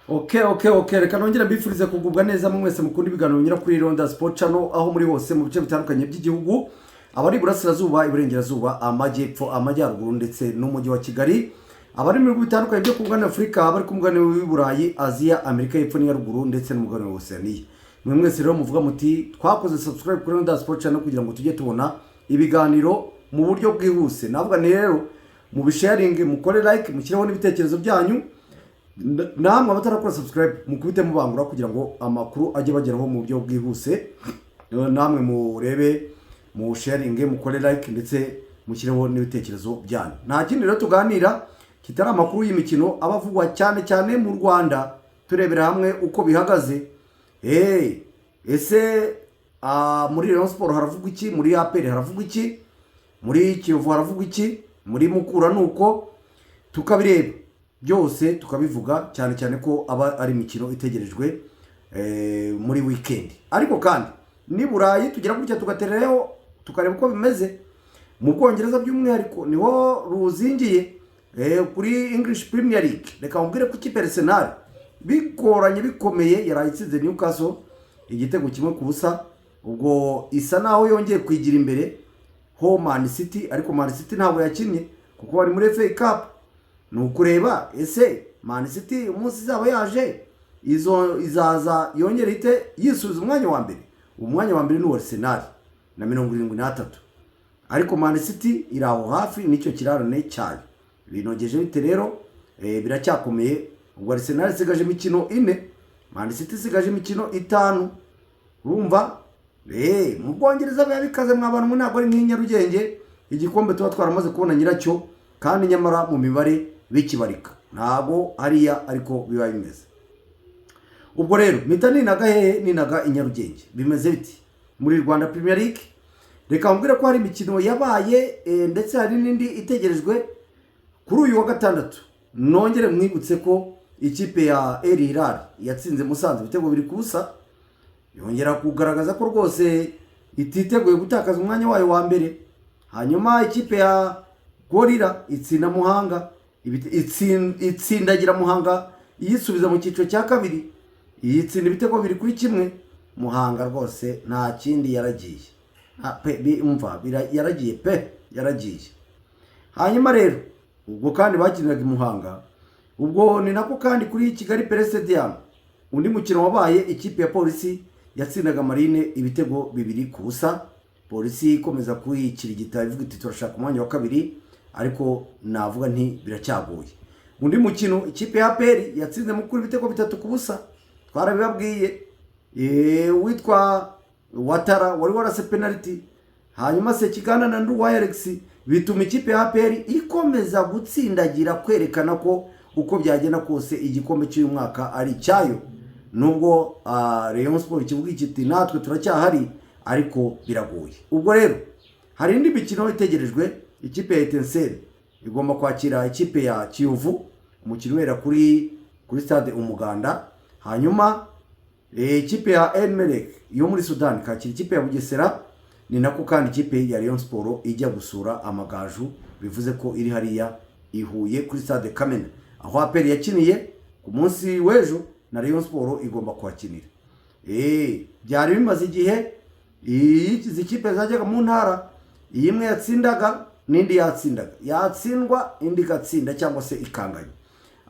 Okay, reka nongere mbifurize kugubwa neza mu mwese mukunda ibiganiro binyura kuri Ronda Sport Channel, aho muri hose mu bice bitandukanye by'igihugu, abari iburasirazuba, iburengerazuba, amajyepfo, amajyaruguru ndetse n'umujyi wa Kigali, abari mu bihugu bitandukanye byo ku mugabane wa Afurika, abari ku mugabane w'i Burayi, Aziya, Amerika y'Epfo n'iya ruguru ndetse n'umugabane wa Oceania. Mwe mwese rero muvuga muti twakoze subscribe kuri Ronda Sport Channel kugira ngo tujye tubona ibiganiro mu buryo bwihuse. Navuga ni rero mubisharinge, mukore like, mushyireho n'ibitekerezo byanyu. Namwe abatarakora subscribe, mukubite mubangura kugira ngo amakuru ajye bageraho mu buryo bwihuse. Namwe murebe, mu sharinge, mukore like ndetse mushyireho n'ibitekerezo byanyu. Nta kindi rero tuganira kitari amakuru y'imikino aba avugwa cyane cyane mu Rwanda, turebera hamwe uko bihagaze. Hey, ese muri Rayon Sport haravugwa iki? Muri APR haravugwa iki? Muri Kiyovu haravugwa iki? Muri Mukura? Nuko tukabireba byose, tukabivuga, cyane cyane ko aba ari imikino itegerejwe muri weekend. Ariko kandi ni Burayi tugira gutya tugatereraho, tukareba uko bimeze mu Bwongereza, by'umwihariko niho ruzingiye, kuri English Premier League. Reka mubwire ko ikipe Arsenal bigoranye bikomeye yaraye itsinze Newcastle igitego 1-0. Ubwo isa naho yongeye kwigira imbere ho Man City, ariko Man City ntabwo yakinnye kuko bari muri FA Cup. Ni ukureba ese Man City umunsi izaba yaje izo izaza yongere ite yisubiza umwanya wa mbere. Umwanya wa mbere ni uwa Arsenal na 73, ariko Man City iri aho hafi n'icyo kirarane cyayo. Binogeje bite rero? Biracyakomeye. Ubwo Arsenal isigaje imikino ine, Man City isigaje imikino itanu. Urumva mu Bwongereza biba bikaze mwa bantu mwe, ntabwo ari nk'i Nyarugenge, igikombe tuba twaramaze kubona nyiracyo kandi nyamara mu mibare bikibarika. Ntabwo hariya ariko biba bimeze. Ubwo rero mpita ninaga hehe? Ninaga i Nyarugenge. Bimeze biti muri Rwanda Premier League? Reka mbwire ko hari imikino yabaye, ndetse hari n'indi itegerejwe kuri uyu wa gatandatu. Nongere mwibutse ko ikipe ya El Hilal yatsinze Musanze ibitego 2-0, yongera kugaragaza ko rwose ititeguye gutakaza umwanya wayo wa mbere. Hanyuma ikipe ya Gorilla itsinda Muhanga, itsindagira Muhanga, iyisubiza mu cyiciro cya kabiri, iyitsinda ibitego 2-1. Muhanga rwose nta kindi, yaragiye. Pe, umva, yaragiye pe, yaragiye. Hanyuma rero ubwo kandi bakiniraga i Muhanga. Ubwo ni nako kandi kuri Kigali Pele Stadium undi mukino wabaye, ikipe ya Polisi yatsindaga Marine ibitego 2-0. Polisi ikomeza kuyikirigita ivuga iti turashaka umwanya wa kabiri, ariko navuga nti biracyagoye. Undi mukino, ikipe ya APR yatsinze Mukura ibitego 3-0, twarabibabwiye. Uwitwa Watara wari warase penalty, hanyuma Sekiganda na Nduwaye Alex, bituma ikipe ya APR ikomeza gutsindagira, kwerekana ko uko byagenda kose igikombe cy'uyu mwaka ari icyayo, nubwo Rayon Sport kivuga kiti natwe turacyahari, ariko biragoye. Ubwo rero hari indi mikino itegerejwe. Ikipe ya Etincelle igomba kwakira ikipe ya Kiyovu, umukino ubera kuri Stade Umuganda. Hanyuma ikipe ya El Merreikh yo muri Sudan kakira ikipe ya Bugesera. Ni nako kandi ikipe ya Rayon Sport ijya gusura Amagaju, bivuze ko iri hariya i Huye kuri Stade Kamena, aho APR yakiniye ku munsi w'ejo, na Rayon Sport igomba kuhakinira. Byari bimaze igihe izi kipe zajyaga mu ntara, iyi imwe yatsindaga n'indi yatsindaga, yatsindwa indi igatsinda cyangwa se ikanganya.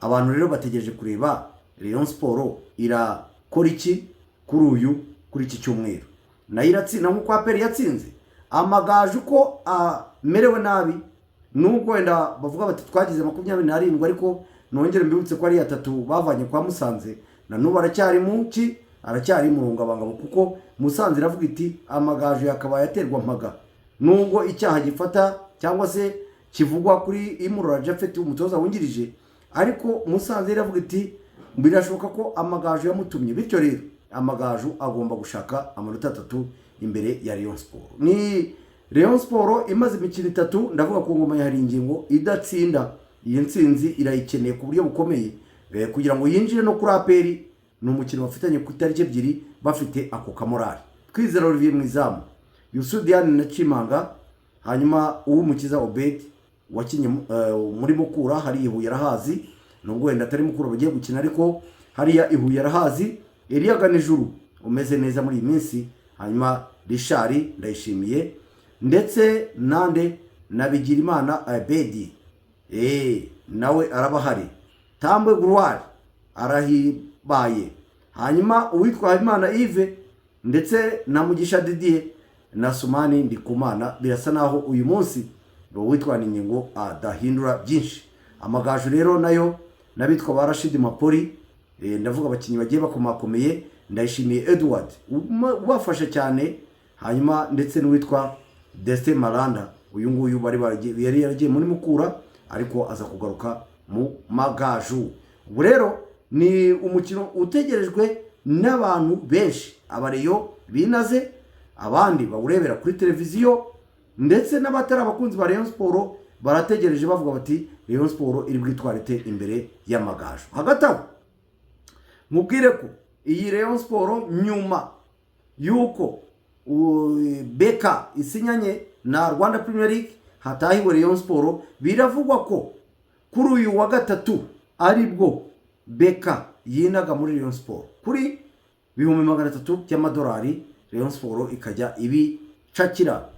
Abantu rero bategereje kureba Rayon Sport irakora iki kuri iki cyumweru. Nayo iratsinda nk'uko APR yatsinze Amagaju, ko amerewe nabi, nubwo wenda bavuga bati twagize 27, ariko nongere mbibutse ko ari atatu bavanye kwa Musanze, na n'ubu aracyari mu ki, aracyari mu rungabangabo, kuko Musanze iravuga iti Amagaju yakabaye aterwa mpaga, nubwo icyaha gifata cyangwa se kivugwa kuri Imurora Japhet umutoza wungirije, ariko Musanze iravuga iti birashoboka ko Amagaju yamutumye. Bityo rero Amagaju agomba gushaka amanota atatu imbere ya Rayon Sport. Ni Rayon Sport imaze imikino itatu, ndavuga ku ngoma ya Haringingo, idatsinda. Iyi ntsinzi irayikeneye ku buryo bukomeye, kugira ngo yinjire no kuri APR. Ni umukino bafitanye ku itariki 2, bafite ako kamorari. Kwizera Olivier mu izamu, Yusu Diane na Chimanga, hanyuma Uwumukiza Obed wakinnye muri Mukura, hari Huye arahazi, nubwo wenda atari Mukura bagiye gukina, ariko Hariya i Huye arahazi. Eliya Ganijuru umeze neza muri iyi minsi. Hanyuma Richard Ndayishimiye ndetse nande na Bigirimana Abedi, nawe araba ahari. Tambwe Gloire arahibaye. Hanyuma uwitwa Habimana Yves ndetse na Mugisha Didier na Sumani Ndikumana, birasa naho uyu munsi uwitwa Ningingo adahindura byinshi. Amagaju rero nayo n'abitwa ba Rashid Mapoli, ndavuga abakinnyi bagiye bakomakomeye, Ndayishimiye Edward ubafasha cyane, hanyuma ndetse n'uwitwa Destin Maranda. Uyu nguyu bari baragiye, yari yaragiye muri Mukura ariko aza kugaruka mu Magaju. Ubu rero ni umukino utegerejwe n'abantu benshi, abareyo binaze, abandi bawurebera kuri televiziyo, ndetse n'abatari abakunzi ba Rayon Sport barategereje, bavuga bati Rayon Sport iri bwitware ite imbere y'Amagaju? Hagati aho mubwire ko iyi Rayon Sport, nyuma y'uko BK isinyanye na Rwanda Premier League, hatahiwe Rayon Sport, biravugwa ko kuri uyu wa gatatu aribwo BK yinaga muri Rayon Sport kuri 300,000 by'amadolari, Rayon Sport ikajya ibicakira.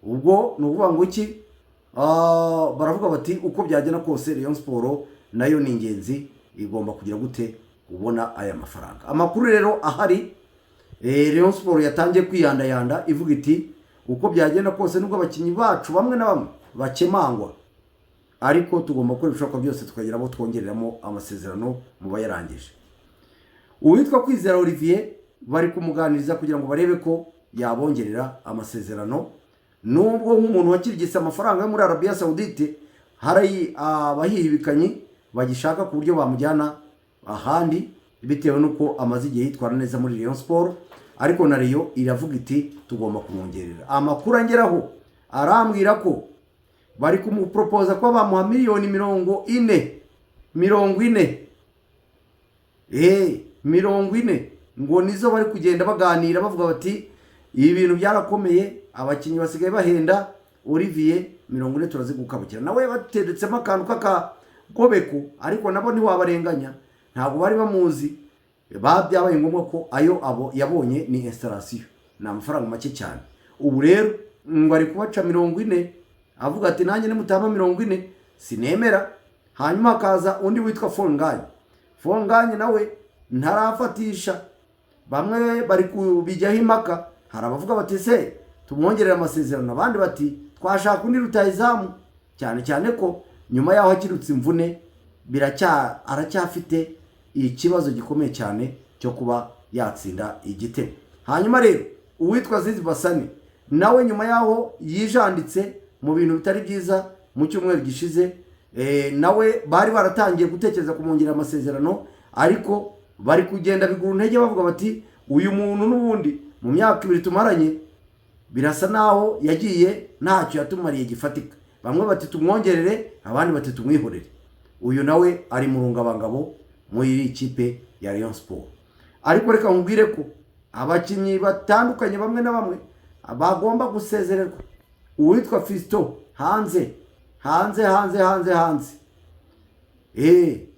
Ubwo ni ukuvuga ngo iki? Baravuga bati uko byagenda kose Rayon Sport nayo ni ingenzi, igomba kugira gute kubona aya mafaranga. Amakuru rero ahari, Rayon Sport yatangiye kwiyandayanda ivuga iti uko byagenda kose, nubwo abakinnyi bacu bamwe na bamwe bakemangwa, ariko tugomba gukora ibishoboka byose tukagira abo twongereramo amasezerano mu bayarangije. Uwitwa Kwizera Olivier bari kumuganiriza kugira ngo barebe ko yabongerera amasezerano, nubwo nk'umuntu wakirigise amafaranga yo muri Arabia Saudite hari abahihibikanyi bagishaka ku buryo bamujyana ahandi, bitewe n'uko amaze igihe yitwara neza muri Rayon Sport, ariko na Rayon iravuga iti tugomba kumwongerera. Amakuru angeraho arambwira ko bari kumuporopoza ko bamuha miliyoni 40, 40, 40 ngo nizo bari kugenda baganira, bavuga bati ibi bintu byarakomeye, abakinnyi basigaye bahenda, Olivier 40 turazigukabukira. Nawe bateretsemo akantu k'akagobeko, ariko nabo ntiwabarenganya, ntabwo bari bamuzi. Byabaye ngombwa ko ayo abo yabonye ni installation, ni amafaranga make cyane. Ubu rero ngo ari kubaca 40, avuga ati nanjye nimutama 40 sinemera. Hanyuma hakaza undi witwa Fonganye. Fonganye nawe ntarafatisha, bamwe bari kubijyaho impaka. Hari abavuga bati se tumwongerere amasezerano, abandi bati twashaka undi rutahizamu, cyane cyane ko nyuma yaho akirutse imvune aracyafite ikibazo gikomeye cyane cyo kuba yatsinda igitego. Hanyuma rero uwitwa Zizi Basane nawe nyuma yaho yijanditse mu bintu bitari byiza mu cyumweru gishize, nawe bari baratangiye gutekereza kumwongerera amasezerano, ariko bari kugenda bigura intege, bavuga bati uyu muntu n'ubundi mu myaka 2 tumaranye birasa naho yagiye ntacyo yatumariye gifatika. Bamwe bati tumwongerere, abandi bati tumwihorere. Uyu nawe ari mu rungabangabo muri iyi kipe ya Rayon Sport. Ariko reka nkubwire ko abakinnyi batandukanye bamwe na bamwe bagomba gusezererwa. Uwitwa Fiston hanze, hanze, hanze, hanze, hanze,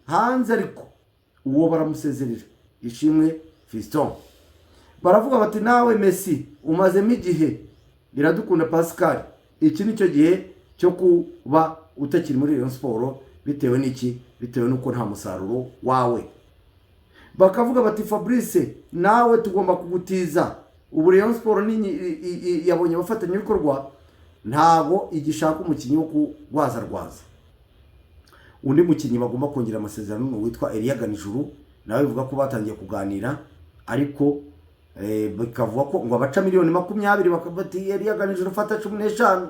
hanze, ariko uwo baramusezerera. Ishimwe Fiston baravuga bati nawe Messi umazemo igihe, Iradukunda Pascal, iki nicyo gihe cyo kuba utakiri muri Rayon Sport. Bitewe n'iki? Bitewe n'uko nta musaruro wawe. Bakavuga bati Fabrice nawe tugomba kugutiza. Ubu Rayon Sport yabonye abafatanyabikorwa, ntago igishaka umukinnyi wo kurwazarwaza. Undi mukinnyi bagomba kongera amasezerano ni uwitwa Elia Ganijuru, nawe bivuga ko batangiye kuganira, ariko bikavuga ko ngo abaca miliyoni 20, bakavuga ati Elia Ganijuru fata 15.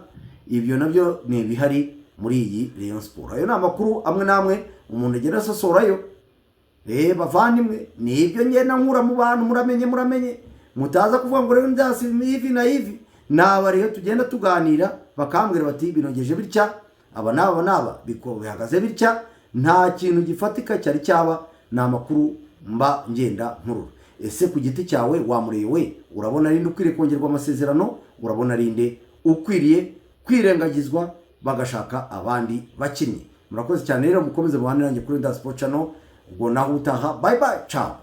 Ibyo nabyo ni ibihari muri iyi Rayon Sport. Ayo ni amakuru amwe n'amwe umuntu agenda asosorayo. Bavandimwe, ni ibyo ngenda nkura mu bantu, muramenye, muramenye mutaza kuvuga ngo rero ndasi hivi na hivi. Naba rero tugenda tuganira, bakambwira bati binogeje bitya, aba n'aba n'aba bihagaze bitya. Nta kintu gifatika cyari cyaba, ni amakuru mba ngenda nkurura. Ese ku giti cyawe wamurewe, urabona ari nde ukwiriye kongerwa amasezerano? Urabona ari nde ukwiriye kwirengagizwa bagashaka abandi bakinnyi? Murakoze cyane rero, mukomeze mubane nanjye kuri Nda Sport Channel. Ubwo naho utaha, bye bye, ciao.